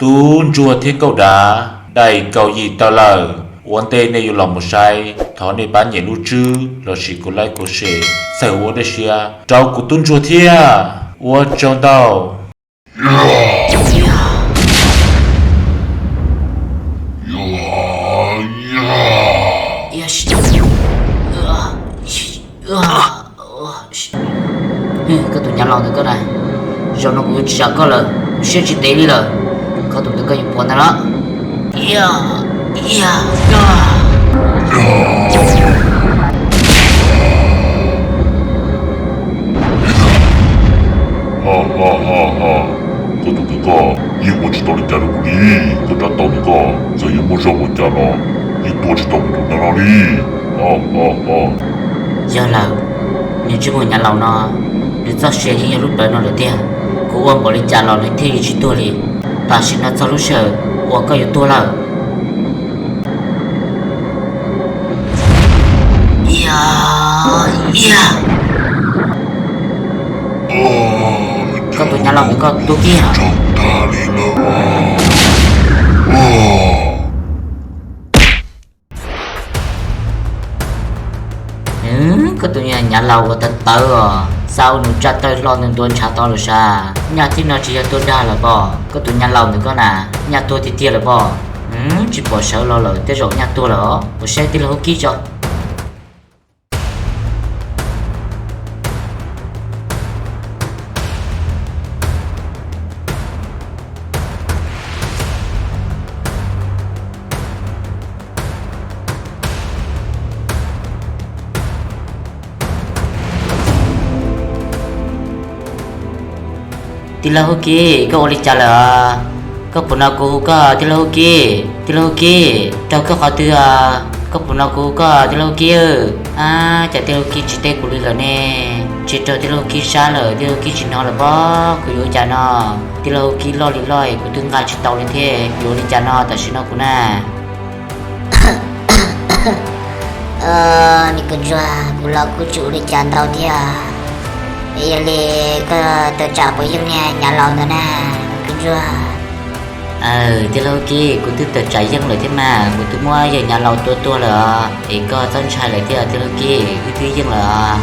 Tub ntsuag thiab nkauj dav, daim kaum yim tawm lawm. Ua ntej nej yuav los mus saib, thov nej pab nyem lub tswb lossis kuv like kuv share, txawm ua dej siab rau kuv tub ntsuag thiab. Ua tsaug ntau. Koj tus nyav laus ntawm koj na, zaum no kuv yuav tsis zam koj lawm, kuv siab tsis ntev li lawm. Koj tus ntawd koj yuav pom ntag los. Koj tus ntawd koj yeej ua tsis tau li cas rau kuv li. Koj rab taus ntawm koj txawm yuav muaj zog ua cas los yeej tua tsis tau kuv tus nyav no li. Yog lawm, niag ntsej muag nyav laus no, nws txoj sia yeej yog lub plawv no lawm tiag. Kuv ua npaum li cas los nws thiaj li tsis tuag li. Tam sim no txog lub sij hawm uas koj yuav tuag lawm. Koj tus nyav laus ntawm koj tuag kiag. Koj tus nyav laus uas tawv tawv os, xa ua nws tsa tawg hlo ntua ntshav to lawm sas. Nyaj thiab no tsis yog tuaj dag lawm pob, koj tus nyav laus ntawm koj na, nyaj tuag tiag tiag lawm pob. Tsis pom sawv los lawm, tej zaum nyaj tuag lawm os. Ua saib tij laug Hub Kib tso. Tij laug Hub Kib, koj ua li cas lawm? Koj puas hnov kuv hu koj tij laug Hub Kib? Tij laug Hub Kib, raug koj qhov twg os? Koj puas hnov kuv hu koj tij laug Hub Kib? Ab, cas tij laug Hub Kib tsis teb kuv li lawm ne? Tsis raug tij laug Hub Kib sab lawm, tij laug Hub Kib tsis hnov lawm pob. Kuv yuav ua cas no? Tij laug Hub Kib loj li loj es kuv twb nqa tsis tau li thiab, yuav ua li cas no tam sim no kuv na? Me kwv ntsuag, kuv los kuj tsis ua li cas ntau thiab. Yog li koj tawm tsam puas yeej niag nyav laus ntawd na, me kwv ntsuag? Tij laug Hub Kib, kuv twb tawm tsam yeej lawm thiab mas, kuv twb muab yawg nyav laus tua tuag lawm os, es koj txhob ntshai lawm thiab tij laug Hub Kib, wb twb yeej lawm os.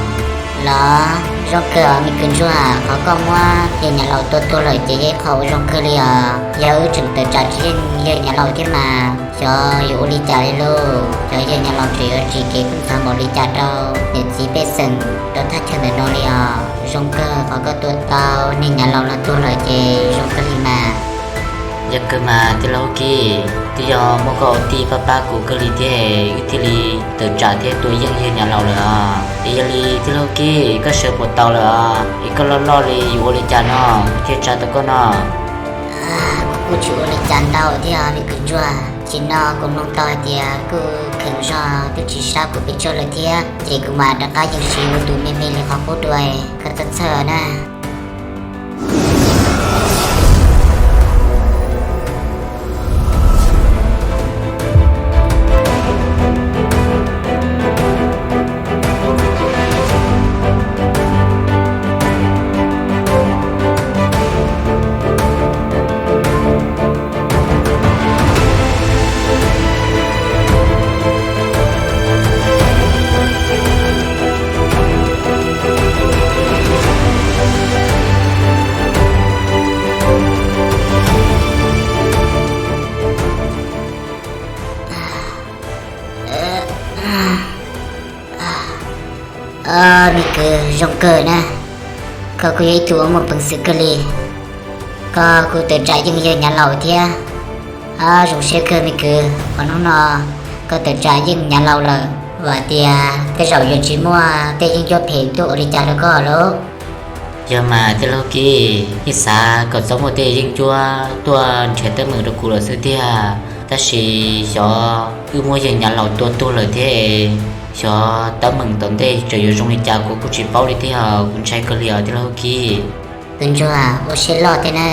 Los zoo kawg os me kwv ntsuag, qhov koj muab yawg nyav laus tua tuag lawm ces yog ib qho uas zoo kawg li os. Yog wb tseem tawm tsam tsis yeej yawg nyav laus thiab mas xyov yuav ua li cas li lauj. Xyov yawg nyav laus tseem yuav tsim kev kub ntxhov npaum li cas rau niam txiv pej xeem rau thaj chaw ntawm no li os. Zoo kawg qhov koj tua tau niag nyav laus no tuag lawm ces zoo kawg li mas. Yog kawg mas tij laug Hub Kib, twb yog muaj koj ua tij pab pab kuv kawg li thiab wb thiaj li tawm tsam thiab tua yeej yawg nyav laus lawm os. Es yog li tij laug Hub Kib, koj sawv puas tau lawm os? Es koj loj loj li yuav ua li cas no thiaj tsa tau koj no? Kuv kuj tsis ua li cas ntau thiab me kwv ntsuag, tam sim no kuv mloog tau hais tias kuj kheev zog twb tsis sab kuv pes tsawg lawm thiab, ces kuv mam rov qab yeej siv ua tus me me li qhov qub dua, koj txhob txhawj na. Me kwv, zoo kawg na, koj kuj yog ib tug uas muaj peev xwm kawg li, koj kuj tawm tsam yeej yawg nyav laus thiab. Zoo siab kawg me kwv, qhov hnub no koj tawm tsam yeej nyav laus lawm, vam tias tej zaum yuav tsis muaj tej yeeb ncuab phem tuaj ua li cas rau koj lauj. Yog mas tij laug Kib, yeej xav kom txhob muaj tej yeeb ncuab tuaj nrhiav teeb meem rau kuv lawm xwb tiag. Tab sis xyov wb muab yawg nyav laus tua tuag lawm thiab, xyov teeb meem tom ntej tseem yuav zoo li cas kuv kuj tsis paub li thiab, kuv ntshai kawg li os tij laug Kib. Kwv ntsuag, ua siab loj thiab na,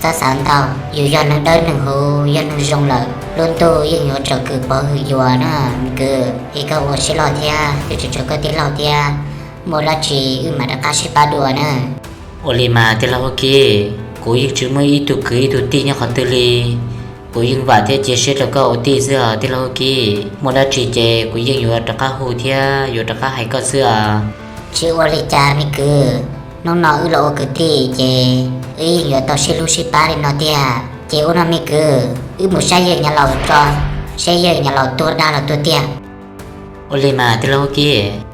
txhob xav ntau. Yus yog neeg dawb neeg huv, yog neeg zoo lawm, lub ntuj yeej yuav tsom kwm pov hwm yus na me kwv. Es koj ua siab loj thiab, twb tsis tso koj tij laug thiab, muaj dab tsi wb mam rov qab sib pab dua na. Ua li mas tij laug Kib, Kuv yeej tsis muaj ib tug kwv ib tug tij nyob qhov twg li. Kuv yeej vam thiab cia siab rau koj ua tij xwb os tij laug Hub Kib. Muaj dab tsi ces kuv yeej yuav rov qab hu thiab yuav rov qab hais koj xwb os. Tsis ua li cas me kwv, hnub no wb los ua kwv tij ces wb yeej yuav tau sib hlub sib pab li no tiag. Ces ua no me kwv, wb mus saib yawg Nyav Laus tso, saib yawg Nyav Laus tuag dag los tuag tiag. Ua li mas tij laug Hub Kib.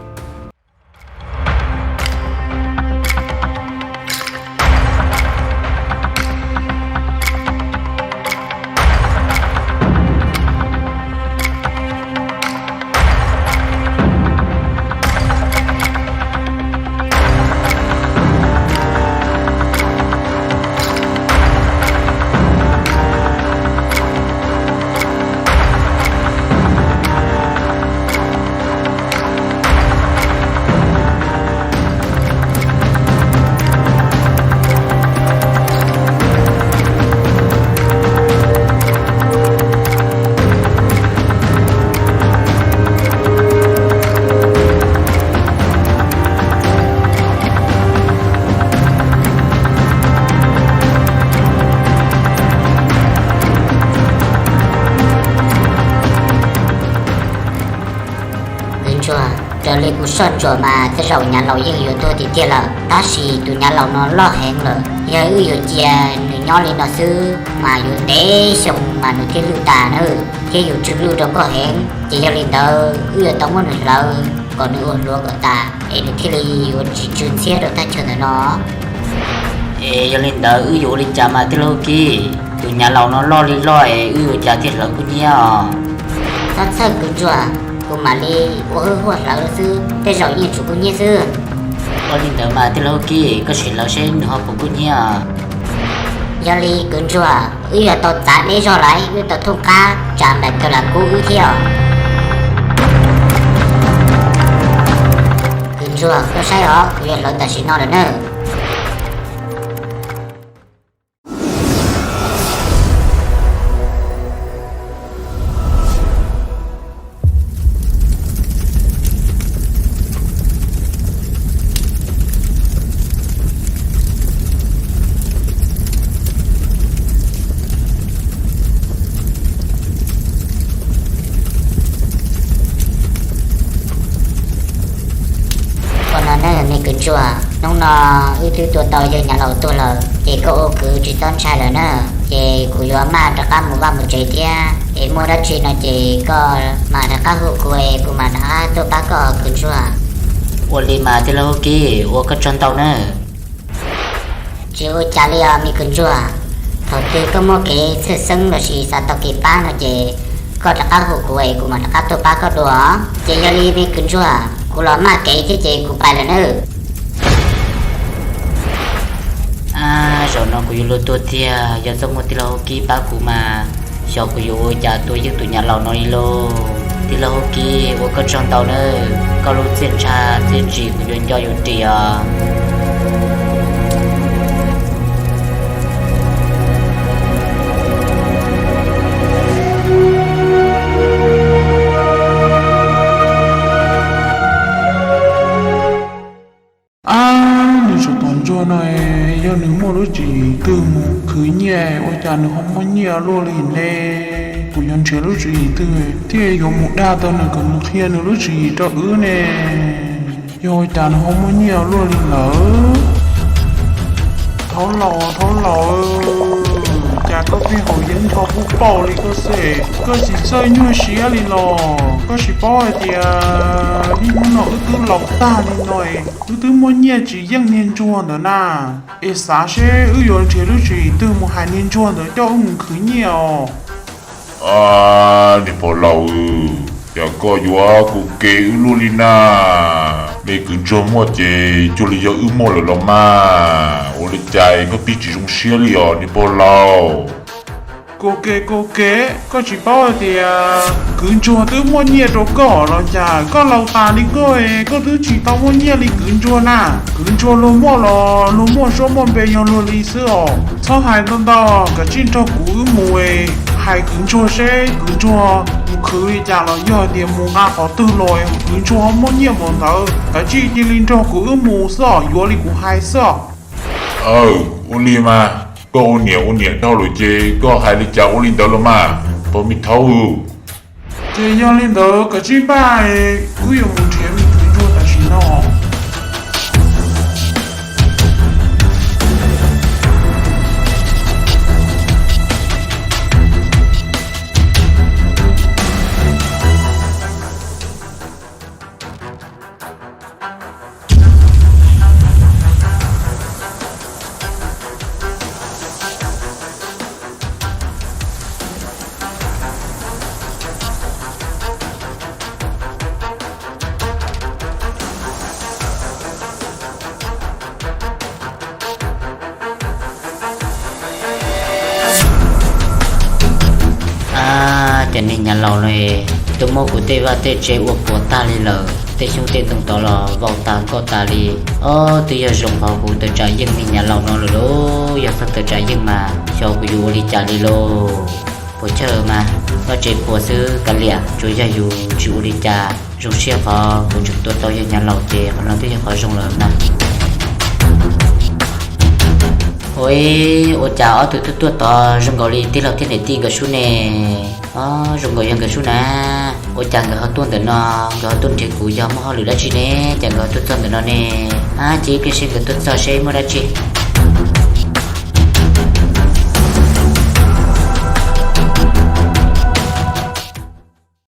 Kwv Ntsuag, raws li kuv soj ntsuam mas tej zaum Nyav Laus yeej yuav tuag tiag tiag lawm, tab sis tus Nyav Laus no loj heev lawm, yog wb yuav cia nws nyob li no xwb mas yuav ntev xyoo mas nws thiaj lwj tas na, thiab yuav tsw lwj rau koj heev. Ces yog li ntawd wb yuav tau muab nws hlawv kom nws ua hluav kom tas es nws thiaj li yuav tsis tsw ntxhiab rau thaj chaw ntawm no. Es yog li ntawd wb yuav ua li cas mas tij laug Kib? Tus Nyav Laus no loj li loj es wb yuav ua cas thiaj hlawv kub hnyiab os? Txhob txhawj Kwv Ntsuag, kuv mam li ua hwj huaj hlawv xwb, tej zaum yeej tsum kub hnyiab xwb. Ua li ntawd mas tij laug Kib, koj sim hlawv seb nws ho puas kub hnyiab. Yog li Kwv Ntsuag, wb yuav tau txav deb zog lawm, wb tau thooj qab tsa nplaim tawg lam kub wb thiab os. Kwv Ntsuag, koj saib os, kuv yuav hlawv tam sim no lawm na. Ua no na me Kwv Ntsuag, hnub no wb twb tua tau yawg Nyav Laus tuag lawm, ces koj ua kwv tsis txhob ntshai lawm na. Ces kuv yuav maj rov qab mus vaj mus tsev thiab, es muaj dab tsi no ces koj mam rov qab hu kuv es kuv mam rov qab tuaj pab koj Kwv Ntsuag. Ua li mas tij laug Hub Kib, ua koj tsaug ntau na. Tsis ua cas li os me Kwv Ntsuag, thaum twg koj muaj kev txhawj xeeb lossis xav tau kev pab no ces koj rov qab hu kuv es kuv mam rov qab tuaj pab koj dua. Ces yog li me Kwv Ntsuag, kuv los maj kev thiab ces kuv pais lawm nawb. Ab, zaum no kuv yuav luag tuag tiag, yog txoj muaj tij laug Hub Kib pab kuv mas xyov kuv yuav ua cas tua yeej tus Nyav Laus no li lauj. Tij laug Hub Kib, ua koj tsaug ntau nawb, koj lub txiaj ntsha txiaj ntsig kuv yuav nco yuav ris os. Ab, nws tsov tom ntsuag no, yog nws muaj lub tswv yim twg mus khwv nyiaj ua cas nws ho muaj nyiaj luaj li ne? Kuv yuav nrhiav lub tswv yim twg thiaj yuav mus dag tau nws kom nws qhia nws lub tswv yim rau wb ne? Yog ua cas nws ho muaj nyiaj luaj li lawm? Thaub laus, thaub laus, cas koj pheej haus yeeb ncho puj pauj li koj xwb? Koj tsis txawj nyuaj siab li los? Koj tsis paub hais tias niaj hnub no wb twb laus tag li no, wb twb muaj nyiaj tsis yeej niag ntsuag ntawd na. Es xav seb wb yuav nrhiav lub tswv yim twg mus hais niag ntsuag ntawd coj wb mus khwv nyiaj os. Niag pog laus, cas koj yuav kuv kev wb luaj li na? Me kwv ntsuag muaj ces cuag li yog wb muaj lawm los mas, ua li cas koj pib tsis zoo siab li os niag pog laus? Kuv kev, kuv kev, koj tsis paub hais tias kwv ntsuag twb muaj nyiaj rau koj los cas? Koj laus tas li koj, koj twb tsis tau muaj nyiaj li kwv ntsuag na. Kwv ntsuag luag muaj los luag muaj suab muaj npe yog luag li xwb os. Txhob hais ntau ntau, kav tsij nrog kuv wb mus hais kwv ntsuag seb kwv ntsuag mus khwv li cas los yog tias mus nqa qhov twg los kwv ntsuag ho muaj nyiaj npaum ntawd. Kav tsij cia li nrog kuv wb mus xwb os, yuav li kuv hais xwb os. Aw, ua li mas. Koj ua niam ua niam dhau lawm ces koj hais li cas ua li ntawd los mas, pog me thaub. Ces yog li ntawd koj cia li npaj, wb yuav mus nrhiav me kwv ntsuag tam sim no. Cov niag nyav laus no tuaj muab kuv tej vaj tej tsev ua puas tag li lawm, tej xyoob tej ntoo tod los vau tas nkauj tas li. Ob, twb yog zoo qhov kuv tawm tsam yeej niag nyav laus no lawm lauj, yog txhob tawm tsam yeej mas xyov kuv yuav ua li cas li lauj. Puas chawj mas, vaj tsev puas xwb kav liam, tsuas yog yus tsis ua li cas. Zoo siab qhov kuv tseem tua tau yawg nyav laus ces qhov no twb yog qhov zoo lawm na. Ua, ua cas ob tug tuaj tuaj tod zoo nkaus li tij laug thiab niam tij nkawd sub ne? Ob, zoo nkaus yog nkawd sub na. Ua cas nkawd ho tuaj ntawm no, nkawd ho tuaj nrhiav kuv yog muaj hauj lwm dab tsi ne? Cas nkawd ho tuaj txog ntawm no ne? Ab, cia ib pliag seb nkawd tuaj txog seb muaj dab tsi.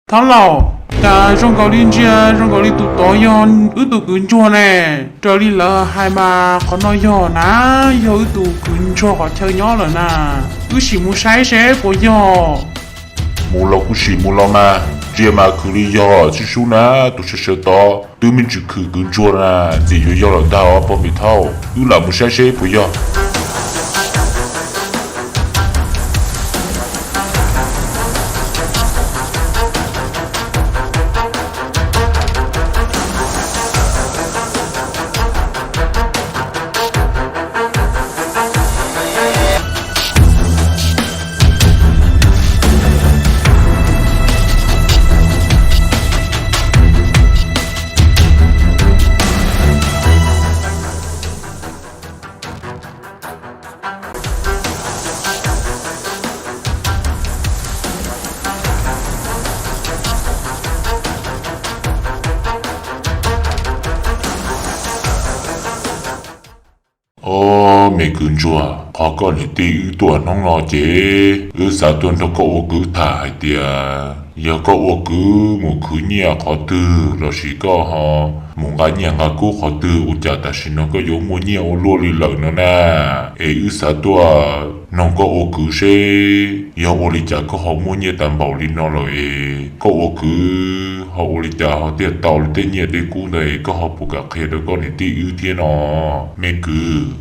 Thaub laus, cas zoo nkaus li ntsia zoo nkaus li tus tod yog wb tus kwv ntsuag ne. Raws li lawv hais mas qhov no yog na, yog wb tus kwv ntsuag qhov chaw nyob lawm na. Wb sim mus saib seb puas yog. Mus los kuj sim mus los mas, ntsia mas khwv li yog sib sub na, tus sawv sawv tod twb me ntsis khwv kwv ntsuag na, ntxim yuav yog lawm ntag os pog me thaub, wb lam mus saib seb puas yog. Ob, me kwv ntsuag, qhov koj niam tij wb tuaj hnub no ces wb xav tuaj nrog koj ua kwv tham hais tias yog koj ua kwv mus khwv nyiaj qhov twg lossis koj ho mus nqa nyiaj nqa kub qhov twg ua cas tam sim no koj yuav muaj nyiaj ua luaj li lawm no na. Es wb xav tuaj noog koj ua kwv seb yog ua li cas koj ho muaj nyiaj tag npaum li no lawm es koj ua kwv ho ua li cas ho thiaj tau tej nyiaj tej kub ntawd es koj ho puas kam qhia rau koj niam tij wb thiab no, me kwv?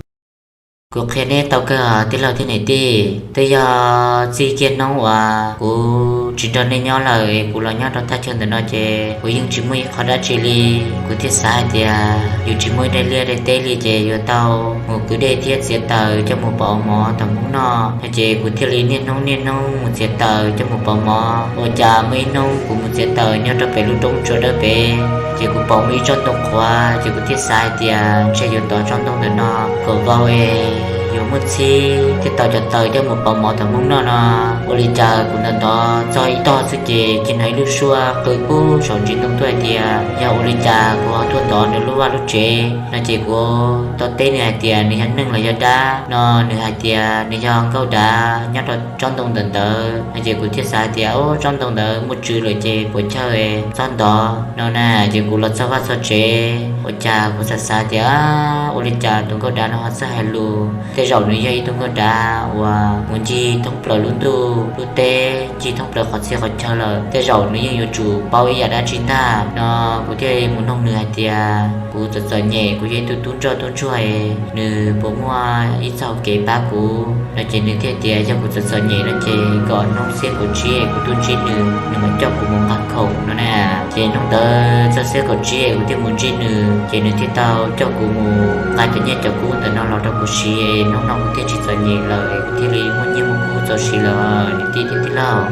Kuv qhia neb tau kawg tij laug thiab niam tij, twb yog txij kiag hnub uas kuv tsis nrog nej nyob lawm es kuv los nyob rau thaj chaw ntawm no ces kuv yeej tsis muaj ib qho dab tsi li. Kuv thiaj xav hais tias yus tsis muaj ib daim liaj daim teb li ces yuav tau mus kwv dej thiab txiav taws coj mus pauv mov tom Hmoob noj no ces kuv thiaj li niaj hnub niaj hnub mus txiav taws coj mus pauv mov. Ua cas muaj ib hnub kuv mus txiav taws nyob rau pem lub roob tsua dawb pem, ces kuv pauv muaj ib tsob ntoo qhuav ces kuv thiaj xav hais tias ntshe yuav tov tsob ntoo ntawm no kom vau es yuav muaj txhib thiaj tau cov taws coj mus pauv mov tom Hmoob noj no. Ua li cas kuv ntov ntov txog ib tog xwb ces cia hnov ib lub suab qw pub saum ntsis ntoo tuaj hais tias yog ua li cas kuv ho tuaj ntov nws lub vaj lub tsev no ces kuv tau teb nws hais tias nws yog neeg los yog dab no, nws hais tias nws yog nkauj dav nyob rau tsob ntoo ntawm ntawd no ces kuv thiaj xav hais tias o tsob ntoo ntawd muaj tswv lawm ces puas chawj txhob ntov no na. Ces kuv los txog vaj txog tsev ua cas kuv xav xav tias ua li cas tus nkauj dav no ho txawj hais lus, tej zaum nws yog ib tug nkauj dav uas mus ncig thoob plaws lub ntuj lub teb, ncig thoob plaws qhov txhia qhov chaw lawm, tej zaum nws yeej yuav tsum paub ib yam dab tsi ntag no. Kuv thiaj mus noog nws hais tias kuv txom txom nyem, kuv yog ib tug tub ntsoj tub ntsuag, nws puas muaj ib txoj hau kev pab kuv no ces nws thiaj tias yog kuv txom txom nyem no ces kom hnub xiab kaum tsib kuv tuaj ntsib nws, nws mam coj kuv mus nqa khoom no na. Ces hnub ntawd txog xiab kaum tsib kuv thiaj mus ntsib nws ces nws thiaj tau coj kuv mus nqa cov nyiaj cov kub ntawm no los rau kuv siv, hnub no kuv thiaj tsis txom nyem lawm, kuv thiaj li muaj nyiaj muaj kub txaus siv lawm niam tij thiab tij laug.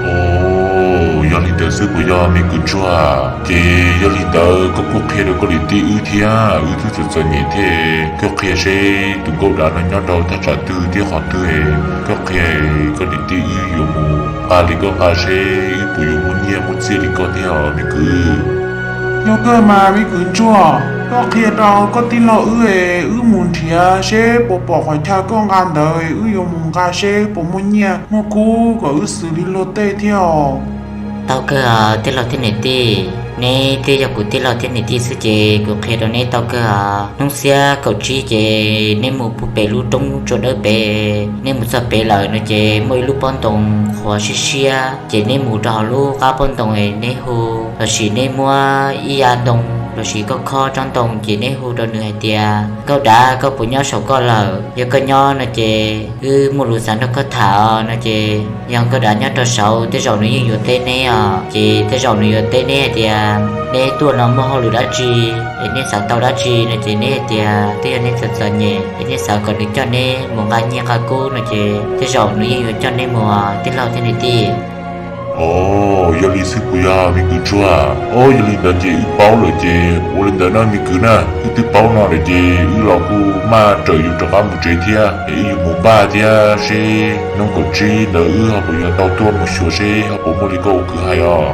Os, Yog li ntawd xwb puas yog me kwv ntsuag? Ces yog li ntawd koj kuj qhia rau koj niam tij wb thiab, wb twb txom txom nyem thiab, koj qhia seb tus nkauj dav no nyob rau thaj tsam twg thiab qhov twg, koj qhia, koj niam tij wb yuav mus nqa li koj nqa seb wb puas yuav muaj nyiaj muaj txiaj li koj thiab os me kwv. Yog kawg mas me kwv ntsuag, koj qhia rau koj tij laug wb es wb mus nrhiav seb puas pom qhov chaw koj nqa ntawd, wb yuav mus nqa seb puas muaj nyiaj muaj kub kom wb xws li luag tej thiab os. Tau kawg os tij laug thiab niam tij, neb twb yog kuv tij laug thiab niam tij xwb ces kuv qhia rau neb tau kawg os. Hnub xiab kaum tsib ces neb mus pub pem lub roob tsua dawb pem, neb mus txog pem lawm no ces muaj ib lub pob ntoo qhuav siab siab, ces neb mus rau hauv lub qab pob ntoo es neb hu, lossis neb muab ib yav ntoo lossis koj khob tsob ntoo ces neb hu rau nws hais tias, nkauj dav, koj puas nyob saum koj lawm? Yog koj nyob no ces wb muaj lus xav nrog koj tham os no ces, yog nkauj dav nyob rau saud tej zaum nws yeej yuav teb neb os. Ces tej zaum nws yuav teb neb hais tias neb tuaj no muaj hauj lwm dab tsi, es neb xav tau dab tsi no ces neb hais tias twb yog neb txom txom nyem es neb xav kom nws coj neb mus nqa nyiaj nqa kub no ces tej zaum nws yeej yuav coj neb mus os tij laug thiab niam tij. Os, yog li xwb puas yog me kwv ntsuag? Os, yog li ntawd ces wb paub lawm ces ua li ntawd na me kwv na, wb twb paub no lawm ces wb los kuj maj raws yus rov qab mus tsev thiab es wb yuav mus npaj thiab seb hnub kaum tsib ntawd wb ho puas yuav tau tuaj mus xyuas seb ho puas muaj li koj ua kwv hais os.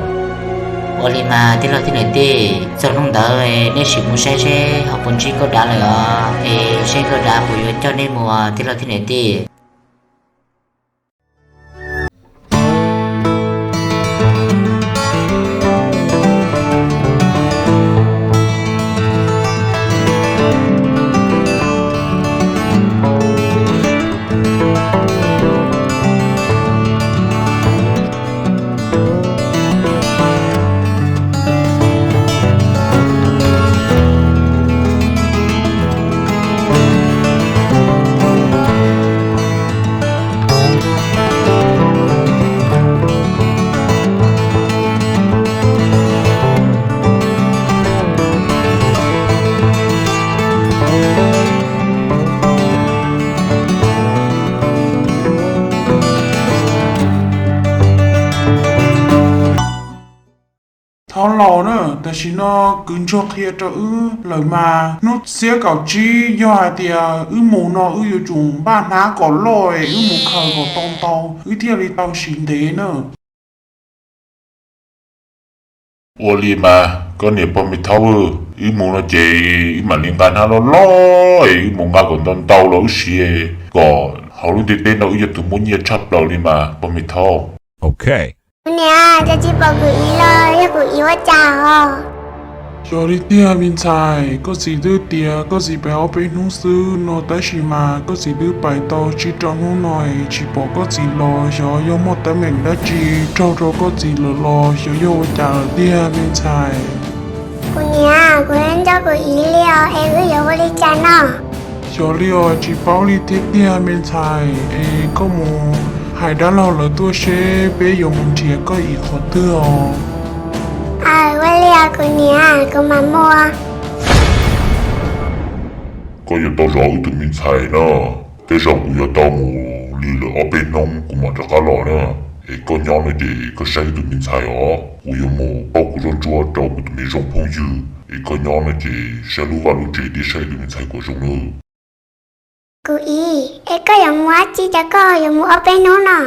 Ua li mas tij laug thiab niam tij, txog hnub ntawd neb sim mus saib seb ho puas ntsib nkauj dav lawm os, es seb nkauj dav puas yuav coj neb mus tij laug thiab niam tij. Thov los na, tam sim no kwv ntsuag qhia rau wb lawm mas hnub xiab kaum tsib yog hais tias wb mus no wb yuav tsum npaj hnab kom loj es wb mus khaws kom tau ntau wb thiaj li tau siv ntev na. Ua li mas koj niam pog me thaub, wb mus no ces wb mam li nqa hnab loj loj es wb mus nqa kom ntau ntau los wb siv kom hauv lub ntiaj teb no wb yog tus muaj nyiaj tshaj plaws li mas pog me thaub. Kuv niam, cas tsis pom kuv txiv los, yog kuv txiv ua cas os? Yog li tiag me ntxhais, koj txiv twb tias koj txiv pais ob peb hnub xwb no tab sis mas koj txiv twb pais tau tsib rau hnub no es tsis pom koj txiv los, xyov yog muaj teeb meem dab tsi raug rau koj txiv lawm los xyov yog ua cas lawm tiag me ntxhais. Kuv niam, kuv nco kuv txiv li os, es wb yuav ua li cas no? Xyov li os, tsis paub li thiab tiag me ntxhais, es koj mus hais dab laug lawv tuaj seb peb yuav mus nrhiav koj txiv qhov twg os. Aw, ua li os kuv niam, kuv mam mus. Koj yuav tau zov wb tus me ntxhais na, tej zaum kuv yuav tau mus li lawm ob peb hnub kuv mam rov qab los na. Es koj nyob no ces koj saib wb tus me ntxhais os, kuv yuav mus pauj kuv zaub ntsuab rau kuv tus me zoo phooj ywg. Es koj nyob no ces saib lub vaj lub tsev thiab saib wb tus me ntxhais kom zoo nawb. Kuv txiv, es koj yuav mus dab tsi cas koj yuav mus ob peb hnub no?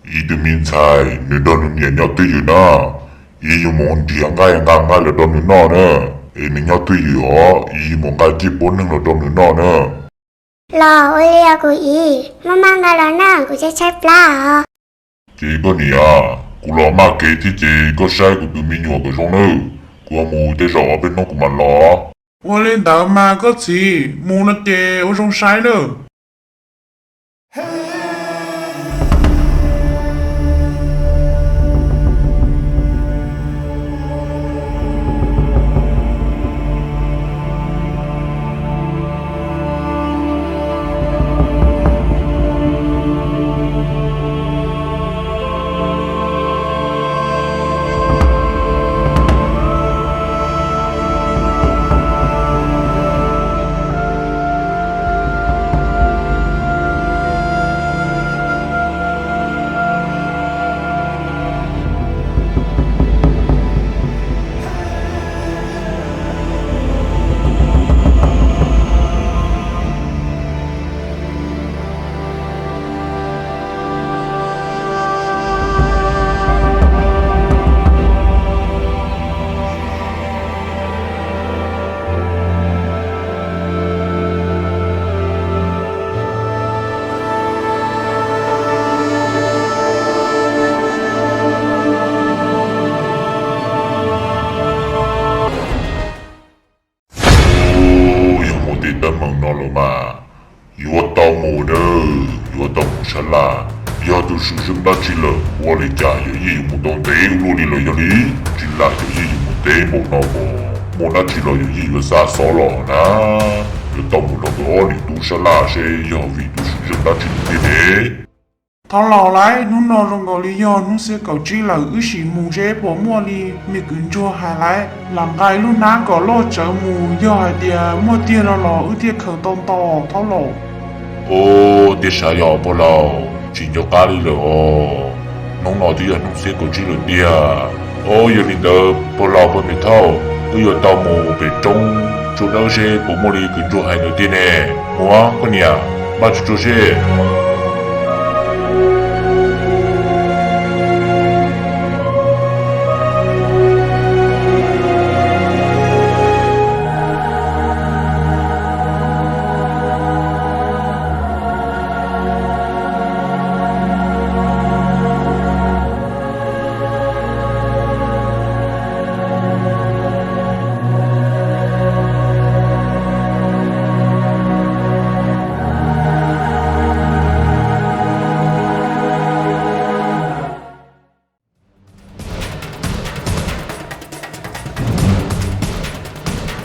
Wb tus me ntxhais nws nrog nws niam nyob twj ywm na, wb yuav mus nrhiav nqaij nqa nqaij los rau nws noj na. Es nws nyob twj ywm os, wb yuav mus nqa ciaj puab neeg los rau nws noj na. Los ua li os kuv txiv, maj maj nqa los na, kuv tshaib tshaib plab os. Ces koj niam, kuv los maj kev thiab ces koj saib kuv tus me nyuam kom zoo nawb, kuv mus tej zaum ob peb hnub kuv mam los. Ua li ntawd mas koj txiv, mus no ces ua zoo saib nawb. Los mas, yuav tau mus na, yuav tau mus sab laj. Yog tus tswv zeej dab tsi lawm, ua li cas yawm yij yuav mus tau ntev ua luaj li lawm? Yog li tsis lam yawm yij yuav mus teb npaum no, muaj dab tsi los yawm yij yuav xa xov los na. Yuav tau mus nrog nkawd ob niam tub sab laj seb yog vim tus tswv zeej dab tsi lawm thiab ne. Thov laus lauj, hnub no zoo nkaus li yog hnub xiab kaum tsib lawm, wb sim mus seb puas muaj li me kwv ntsuag hais lauj. Lam nqa lub hnab kom loj tsawv mus, yog hais tias muaj tiag no los wb thiaj khaws tau ntau thab laus. Ua tiag sav yog pog laus, tsis nco qab li lawm os. Hnub no twb yog hnub xiab kaum tsib lawm tiag. Ua yog li ntawd pog laus pog me thauj, wb yuav tau mus pem roob tsuas dawb seb puas muaj li kwv ntsuag hais ntawd tiag ne. Mus koj niam, npaj tsuag tsuag seb.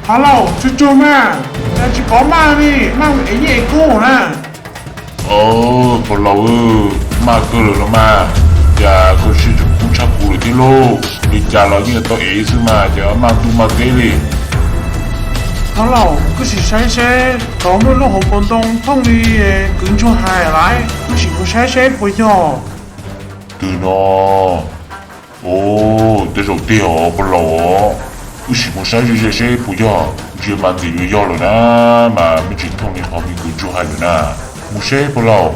Thov laus, tsuag tsuag mas, cas tsis pov maj li, maj ev nyiaj ev kub na. Pog laus, maj kawg lawm los mas, cas koj siab tseem kub tshaj kuv lawm thiab lauj. Li cas los yeej tau ev xwb mas, cas maj ntuj maj teb li. Thov laus, koj sim saib seb tod muaj lub hauv paus ntoo thooj li kwv ntsuag hais lauj, koj sim mus saib seb puas yog. Twg no? Ua, tej zaum tiag os pog laus. Wb sim mus saib ze ze seb puas yog, ntsia mas ntshe yuav yog lawm na, mas me ntsis thooj li qhov me kwv ntsuag hais lawm na. Mus seb pog laus.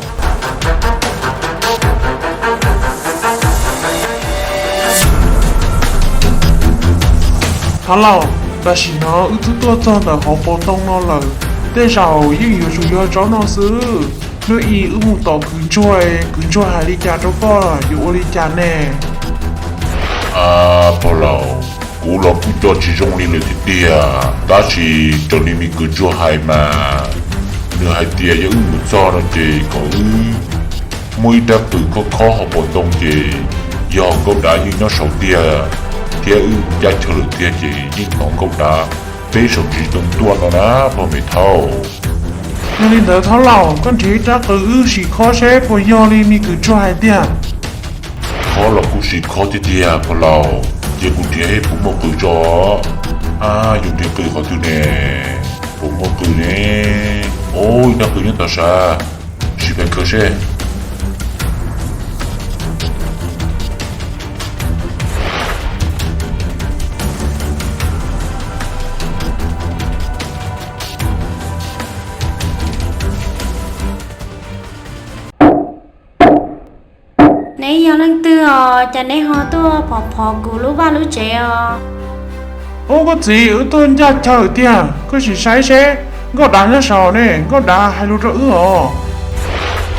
Thov laus, tam sim no wb twb tuaj txog ntawm hauv paus ntoo no lawm, tej zaum yeej yuav tsum yog tsob no xwb. Hnub ib wb mus tom kwv ntsuag, kwv ntsuag hais li cas rau koj yuav ua li cas ne? Pog laus, kuv los kuj coj tsis zoo li lawm tiag tiag, tab sis raws li me kwv ntsuag hais mas nws hais tias yog wb mus txog no ces kom wb muaj ib rab qws khob khob hauv paus ntoo ces yog nkauj dav yeej nyob saud tiag, thiab wb ncaj chaw lawm tiag ces yeej hnov nkauj dav peb saum ntsis ntoo tuaj no na pog me thauj. Yog li ntawd thov laus, koj nrhiav ib rab qws wb sim khob seb puas yog li me kwv ntsuag hais tiag. Khob los kuj sim khob tiag tiag pog laus, ces kuv nrhiav seb puas muaj qws tso. Yus nrhiav qws qhov twg ne? Puas muaj qws ne? Ua, ib rab qws nyob tom sav, sim pais khaws seb. Neb yog leej twg os, cas neb ho tuaj phov phov kuv lub vaj lub tsev os? Ub, koj txiv, wb tuaj ncaj chaw tiag, koj sim saib seb nkauj dav nyob saud ne, nkauj dav hais lus rau wb os.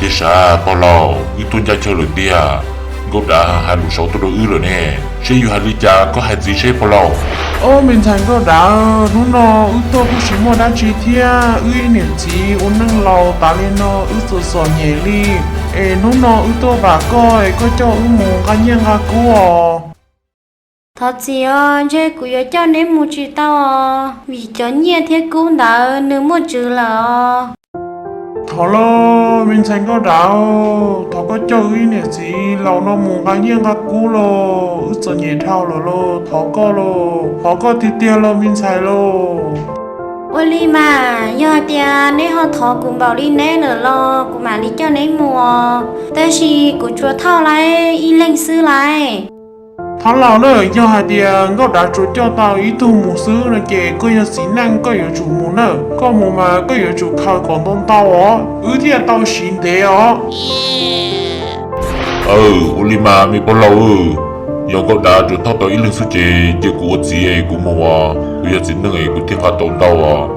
Tiag sav pog laus, wb tuaj ncaj chaw lawm tiag, nkauj dav hais lus saud tuaj rau wb lawm ne, seb yus hais li cas koj hais ntxiv seb pog laus. Ob, me ntxhais nkauj dav, hnub no wb tuaj kuj tsis muaj dab tsi thiab, wb ib niam txiv ua neej laus tas li no wb txom txom nyem li, es hnub no wb tuaj vam koj es koj coj wb mus nqa nyiaj nqa kub os. Thov txim os, ntshe kuv yuav coj neb mus tsis tau os, vim cov nyiaj thiab kub ntawd nws muaj tswv lawm os. Thov lauj, me ntxhais nkauj dav, thov koj coj wb ib niam txiv laus no mus nqa nyiaj nqa kub lauj, wb txom nyem dhau lawm lauj, thov koj lauj, thov koj tiag tiag lauj me ntxhais lauj. Ua li mas, yog hais tias neb ho thov kuv npaum li neb lawm los kuv mam li coj neb mus os, tab sis kuv tsuas thauj lawv ib leeg xwb lawm. Thov laus na, yog hais tias nkauj dav tsuas coj tau ib tug mus xwb no ces koj yog txiv neej koj yuav tsum mus na, koj mus mas koj yuav tsum khaws kom ntau ntau os, wb thiaj tau siv ntev os. Aw, ua li mas me pog laus, yog nkauj dav tsuas thauj tau ib leeg xwb ces cia kuv ua txiv es kuv mus os, kuv yog txiv neej es kuv thiaj nqa tau ntau os.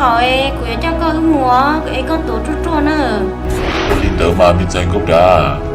Thaum es kuv yuav coj koj wb mus es koj tuav ruaj ruaj na. Ua li ntawd mas me ntxhais nkauj dav.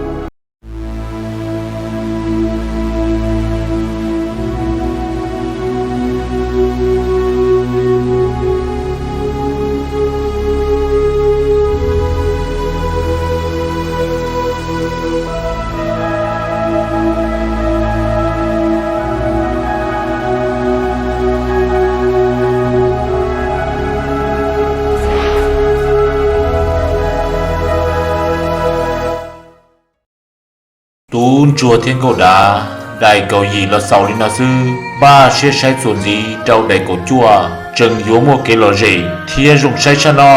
Tub ntsuag thiab nkauj dav, daim kaum yim los xaus li no xwb, npaj siab saib txuas ntxiv rau daim kaum cuaj tseem yuav muaj kev lom zem thiab zoo saib tshaj no.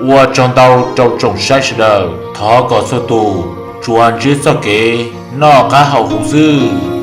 Ua tsaug ntau rau tsoom saib sawv daws, thov kom txhua tus tsuas ntsib txoj kev noj qab haus huv xwb.